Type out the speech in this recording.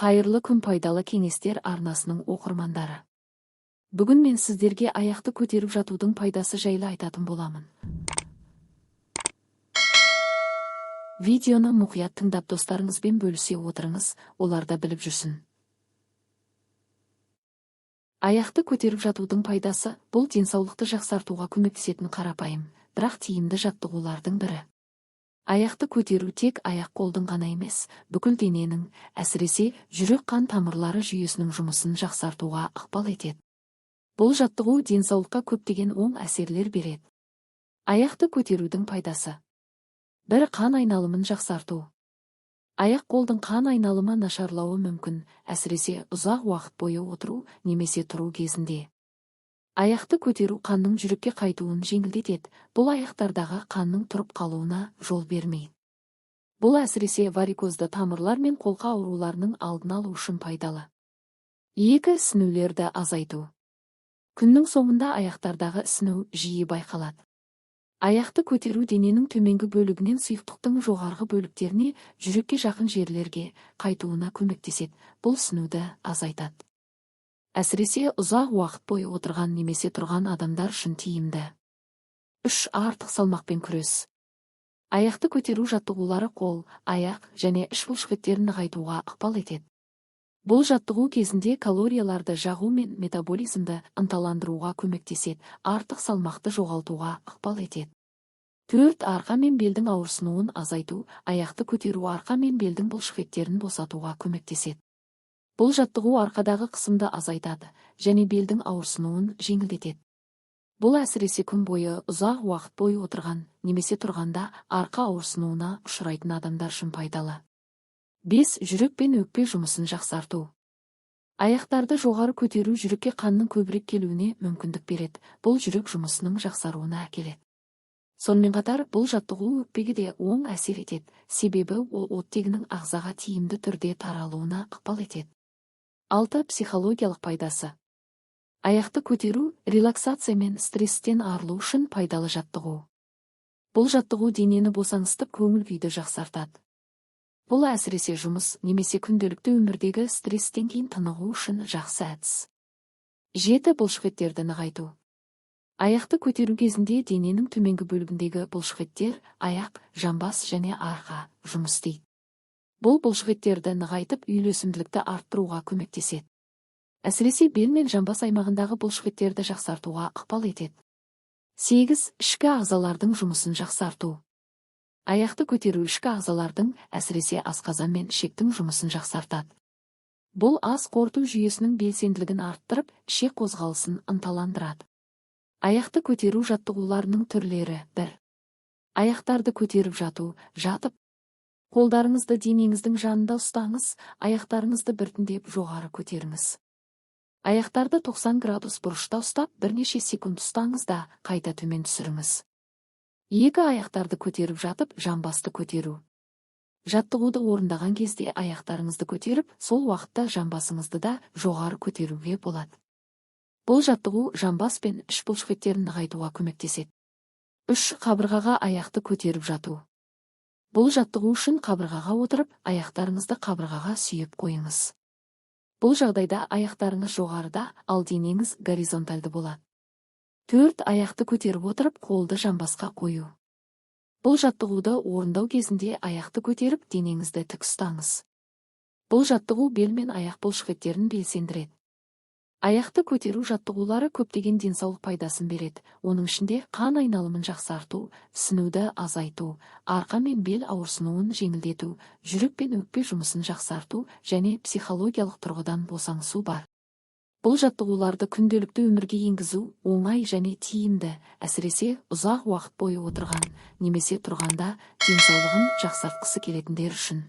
Қайырлы күн, пайдалы кеңестер арнасының оқырмандары. Бүгін мен сіздерге аяқты көтеріп жатудың пайдасы жайлы айтатын боламын. Видеоны мұқият тыңдап, достарыңызбен бөлісе отырыңыз, олар да біліп жүрсін. Аяқты көтеріп жатудың пайдасы – бұл денсаулықты жақсартуға көмектесетін қарапайым, бірақ тиімді жаттығулардың бірі. Аяқты көтеру тек аяқ-қолдың ғана емес, бүкіл дененің, әсіресе жүрек-қан тамырлары жүйесінің жұмысын жақсартуға ықпал етеді. Бұл жаттығу денсаулыққа көптеген оң әсерлер береді. Аяқты көтерудің пайдасы. 1. Қан айналымын жақсарту. Аяқ-қолдың қан айналымы нашарлауы мүмкін, әсіресе ұзақ уақыт бойы отыру немесе тұру кезінде. Аяқты көтеру қанның жүрекке қайтуын жеңілдетеді, бұл аяқтардағы қанның тұрып қалуына жол бермейді. Бұл әсіресе варикозды тамырлар мен қолқа ауруларының алдын алу үшін пайдалы. 2. Ісінулерді азайту. Күннің соңында аяқтардағы ісіну жиі байқалады. Аяқты көтеру дененің төменгі бөлігінен сұйықтықтың жоғарғы бөліктеріне, жүрекке жақын жерлерге қайтуына көмектеседі, бұл ісінуді азайтады. Әсіресе ұзақ уақыт бойы отырған немесе тұрған адамдар үшін тиімді. 3. Артық салмақпен күрес. Аяқты көтеру жаттығулары қол, аяқ және іш бұлшықеттерін нығайтуға ықпал етеді. Бұл жаттығу кезінде калорияларды жағу мен метаболизмді ынталандыруға көмектеседі, артық салмақты жоғалтуға ықпал етеді. 4. Арқа мен белдің ауырсынуын азайту. Аяқты көтеру арқа мен белдің бұлшықеттерін босатуға көмектеседі. Бұл жаттығу арқадағы қысымды азайтады және белдің ауырсынуын жеңілдетеді. Бұл әсіресе күн бойы ұзақ уақыт бойы отырған немесе тұрғанда арқа ауырсынуына ұшырайтын адамдар үшін пайдалы. 5. Жүрек пен өкпе жұмысын жақсарту. Аяқтарды жоғары көтеру жүрекке қанның көбірек келуіне мүмкіндік береді. Бұл жүрек жұмысының жақсаруына әкеледі. Сонымен қатар бұл жаттығу өкпеге де оң әсер етеді, себебі ол оттегінің ағзаға тиімді түрде таралуына ықпал етеді. 6. Психологиялық пайдасы. Аяқты көтеру – релаксация мен стресстен арылу үшін пайдалы жаттығу. Бұл жаттығу денені босаңсытып, көңіл күйді жақсартады. Бұл әсіресе жұмыс немесе күнделікті өмірдегі стресстен кейін тынығу үшін жақсы әдіс. 7. Бұлшықеттерді нығайту. Аяқты көтеру кезінде дененің төменгі бөлігіндегі бұлшықеттер, аяқ, жамбас және арқа жұмыс істейді. Бұл бұлшықеттерді нығайтып, үйлесімділікті арттыруға көмектеседі. Әсіресе бел мен жамбас аймағындағы бұлшықеттерді жақсартуға ықпал етеді. 8. Ішкі ағзалардың жұмысын жақсарту. Аяқты көтеру ішкі ағзалардың, әсіресе асқазан мен ішектің жұмысын жақсартады. Бұл ас қорыту жүйесінің белсенділігін арттырып, ішек қозғалысын ынталандырады. Аяқты көтеру жаттығуларының түрлері. 1. Аяқтарды көтеріп жату, жатып. Қолдарыңызды денеңіздің жанында ұстаңыз, аяқтарыңызды біртіндеп жоғары көтеріңіз. Аяқтарды 90 градус бұрышта ұстап, бірнеше секунд ұстаңыз да, қайта төмен түсіріңіз. 2. Аяқтарды көтеріп жатып, жамбасты көтеру. Жаттығуды орындаған кезде аяқтарыңызды көтеріп, сол уақытта жамбасыңызды да жоғары көтеруге болады. Бұл жаттығу жамбас пен іш бұлшықеттерін нығайтуға көмектеседі. 3. Қабырғаға аяқты көтеріп жату. Бұл жаттығу үшін қабырғаға отырып, аяқтарыңызды қабырғаға сүйеп қойыңыз. Бұл жағдайда аяқтарыңыз жоғарыда, ал денеңіз горизонтальды болады. 4. Аяқты көтеріп отырып, қолды жамбасқа қою. Бұл жаттығуды орындау кезінде аяқты көтеріп, денеңізді тік ұстаңыз. Бұл жаттығу бел мен аяқ бұлшықеттерін белсендіреді. Аяқты көтеру жаттығулары көптеген денсаулық пайдасын береді. Оның ішінде қан айналымын жақсарту, ісінуді азайту, арқа мен бел ауырсынуын жеңілдету, жүрек пен өкпе жұмысын жақсарту және психологиялық тұрғыдан босаңсу бар. Бұл жаттығуларды күнделікті өмірге енгізу оңай және тиімді, әсіресе ұзақ уақыт бойы отырған немесе тұрғанда денсаулығын жақсартқысы келетіндер үшін.